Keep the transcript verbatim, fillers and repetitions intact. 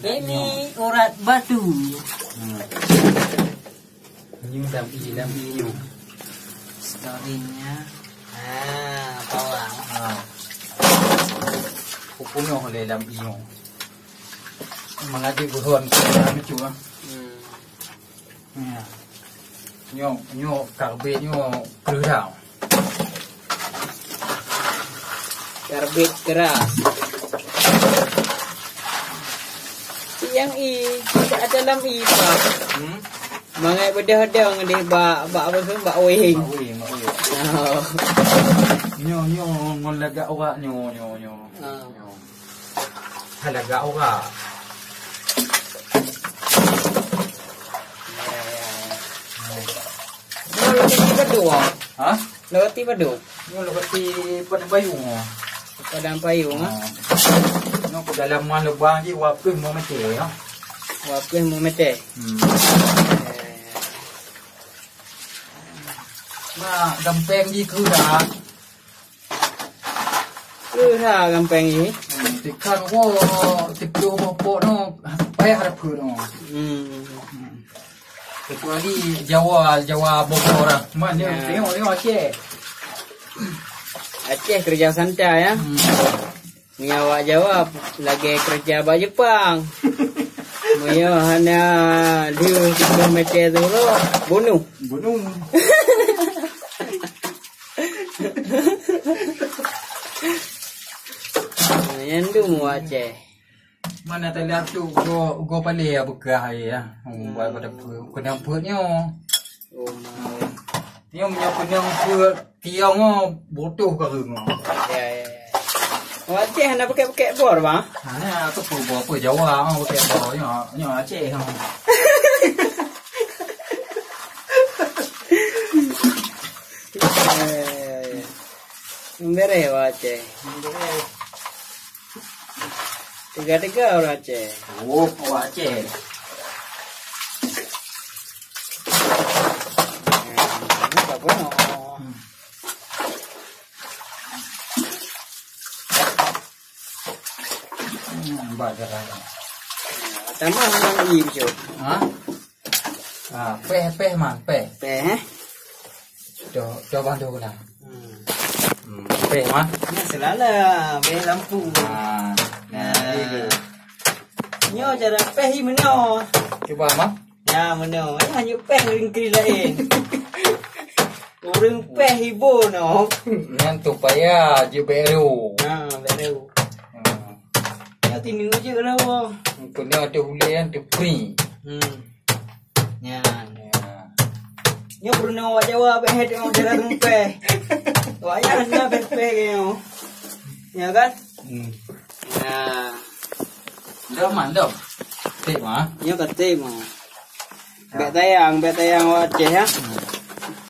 Ini urat batu. Hmm. Nyoe lam ié, lam ié nyoe. Story-nya. Ah, bawang. Ah. Kupunoh lé lam ié nyoe. Mangat jeuet geuhon keu aneuk cucu, ah. Hmm. Ya. Nyoe, nyoe karbit nyoe kreueh dah. Karbit keras. Nyang i, ada lam i, Pak. Hmm? Mangat beudôh dong deh bak, bak apa tu, bak wing. Bak wing, bak wing. Oh. Nyoe, nyoe, ngon lagak awak nyoe, nyoe, nyoe. Ah. Nyoe. Hai lagak awak. Ya, ya. Nyoe lokasi padum, ah? Ha? Lokasi padum? Nyoe lokasi Padang Payung, ah. Padang Payung, ah? Ah. Nyoe keu dalam lubang jih dua ploh lima meter, ya. Dua ploh lima meter? Hmm. Eh. Nah, gampang jih keu dah. Keu ha gampang jih. Hmm, tikhan woe, tiplôh boh pok nyoe, payah ada peuet nyoe. Hmm. Hmm. Kecuali Jawa, Jawa Bogor lah. Man, nyoe, ya, tengok, tengok Aceh. Aceh kerja santai, ya. Hmm. Nyoe awak Jawa lagèe kerja bak Jepang. Meunyoe hana deuh tiplôh meter tu, bunuh. Bunuh. Nyan dum Aceh. Mana tadi tu go, go palé ya bekah ya. Hmm, buat pada pe-, kena peuet nyoe. Oh, mau. Nyoe meunyoe kena peuet tiong nyoe, butuh ka reung nyoe. Ya, ya, ya. Aceh hana pakai-pakai bor, bang? Hana, tu pun bor apa Jawa, ha, pakai bor nyoe, nyoe Aceh, ha. Eh, bereh, wah, Aceh. Bereh. Teuga-teuga ureueng Aceh. Oh, ureueng Aceh. Hmm, ini tak pernah. Hmm. Hmm, nampak dah. Tambah mana ni, Bicok? Ha? Ah, peh, peh, man, peh. Peh, eh? Coba, coba tu lah. Hmm. Hmm, peh, man. Ni selalu, peh lampu. Ah, nah, nah. Nyoe cara peh i meunoe. Cuba, man. Ya, meunoe. Ya, hanya peh ringkri lain. Ureueng peh ibo no. Nyan tu payah je baru. Ha, baru. Hmm. Ya, tinu je lah. Kena tu uleh tu free. Hmm. Nyan. Ya. Nyoe peurunoe awak Jawa, bèk hai teuh jalan rumpèh. Awak nyan na pèh-pèh nyoe. Ya kan? Hmm. Ya. Dah man dah. Tip ah. Nyoe ka tip ah. Ya. Bèk tayang, bèk tayang awak Aceh ya. Hmm.